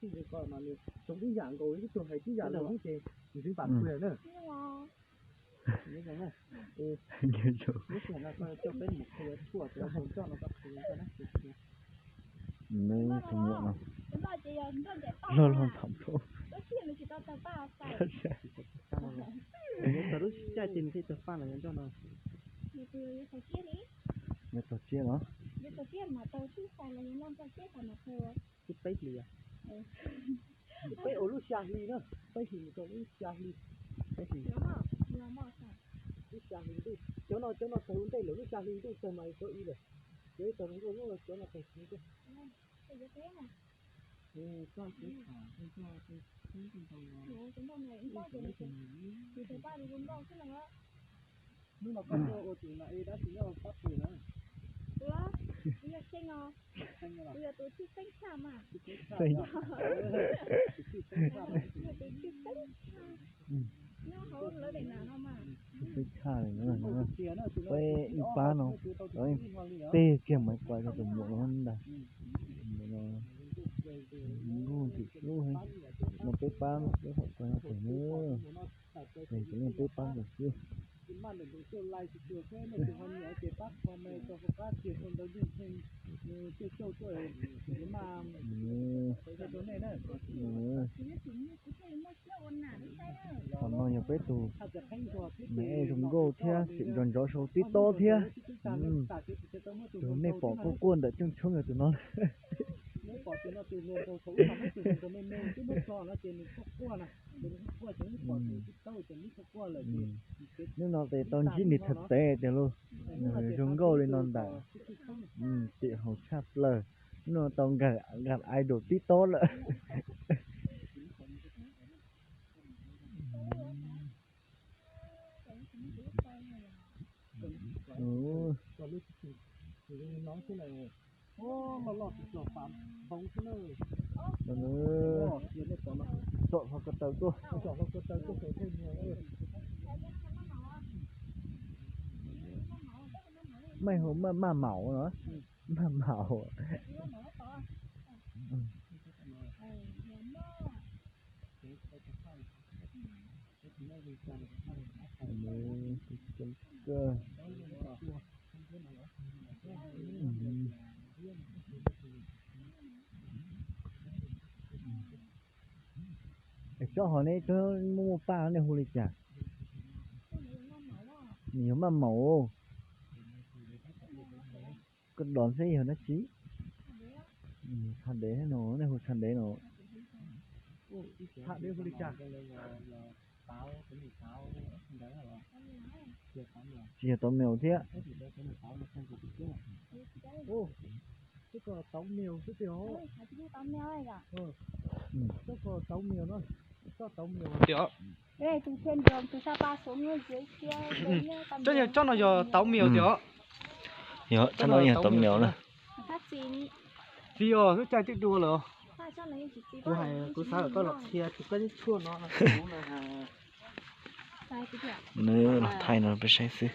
Tib yam nkaus ib tug hais tib yam nkaus xwb ces tsis vam kuv na. Tus muam no loj loj tham rau. Tag lub caij ces nws thiaj tawg paj los nco no. Nws tawg tsiab los? Twb peb hlis, peb ua lub xya hli na, peb hlis mus rau lub xya hli, peb hlis, lub xya hli ntuj. Cov no, cov no tawg ua ntej lawm, lub xya hli ntuj tawg mas cov ib lawm. Cov ib tawg zoo nkauj, cov no tawg tsis zoo nkauj. Hnub no koj tuaj ua tus na es dab tsi nyob pab pw na? Kuv, kuv yog Xeeb os. Kuv yog tus tshwj xeeb tshaj mas. Kuv yog tus tshwj xeeb tshaj nyob hauv lawv daim nam no mas. Tshwj xeeb tshaj li no, peb ib pab no, peb kiag mas kuv cov tus muam no ntag. Tus muam no nkuj ntxim hlub heev. No peb pab, peb hom kuv no tes na. Tes kuv no peb pab ntawd xwb. Qhov no yog peb tus me zoo nkauj thiab tseem nrov nrov sau tib tob thiab. Tus nej pom quaj quaj ntawm cooj tshoob yog tus no. Hnub no tes tau ntsib nws thaj tsev tiag lauj, nws zoo nkauj li no ntag. Tiam haum tshaj plaws, hnub no tau nkag idol tib tob lawm. Tsom hlo ko taw tuaj. Maj hu maj maum no, maj maum. Es tsob hov neb muaj muaj paj nej hu li cas? Nws yog maj maum. Koj dos seb yog dab tsi? Tsha dev no, nej hu tsha dev no. Tsis yog tau mèo thiab. Tau mèo xwb tiag. Tias tsob no yog tau mèo tias. Yog tsob no yog tau mèo na. Txiv os, lub caij twb dua lawm. Kuv hais kuv xav kom koj los qhia tus koj yeeb tshuaj no. Nws los thaij no peb saib xwb.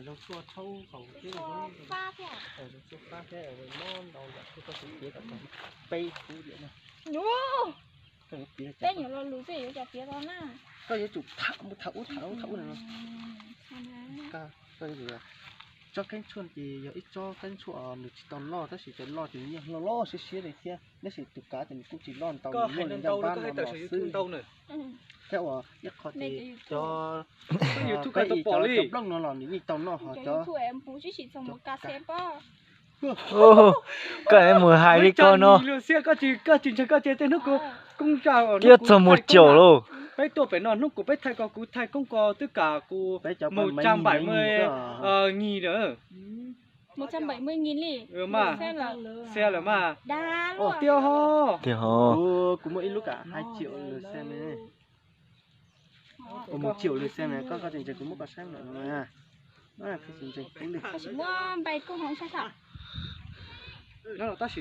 Zoo tshuaj thaub hauv thiab zoo tshuaj fab thiab mob ntau yam thiab koj tsis piav kom tau peb khub diam na. Koj yuav piav, peb nyuam lo lus xwb yuav cov piav tau na. Koj yuav tsum tham mus tham ub tham ub tham ub no. Tsob keeb tshuaj ces yog ib tsob keeb tshuaj nws tsis tau loj tab sis cov loj ces nws yeej loj loj siab siab li thiab, tab sis tus kav ces nws kuj tsis loj ntau, nws muaj li ncaj npab no los xwb. Thiab uas ib qho ces cov, cov nplooj no los nws yeej tau noj ho cov. Koj mus hais li koj no. Koj tsis, koj tsis ntseeg koj ces tej hnub kuv koob zaj, twb txog mus caum lauj. Peb tuaj pem no hnub kuv peb thaij ko kuv thaij koob ko twb kam kuv mus tsa npaim me nyig lawm. Mus tsa npaim me nyig li. Mas, xia lawm mas. Tiag ho. Tiag ho. Kuv muaj ib lub kam hai triệu lượt xem ne. Kuv một triệu lượt xem ne, koj, koj tsis ntseeg kuv muab koj saib lawm no. Koj tsis ntseeg kuv li. Koj tsis muab npai koob hauv saib tham. Tab sis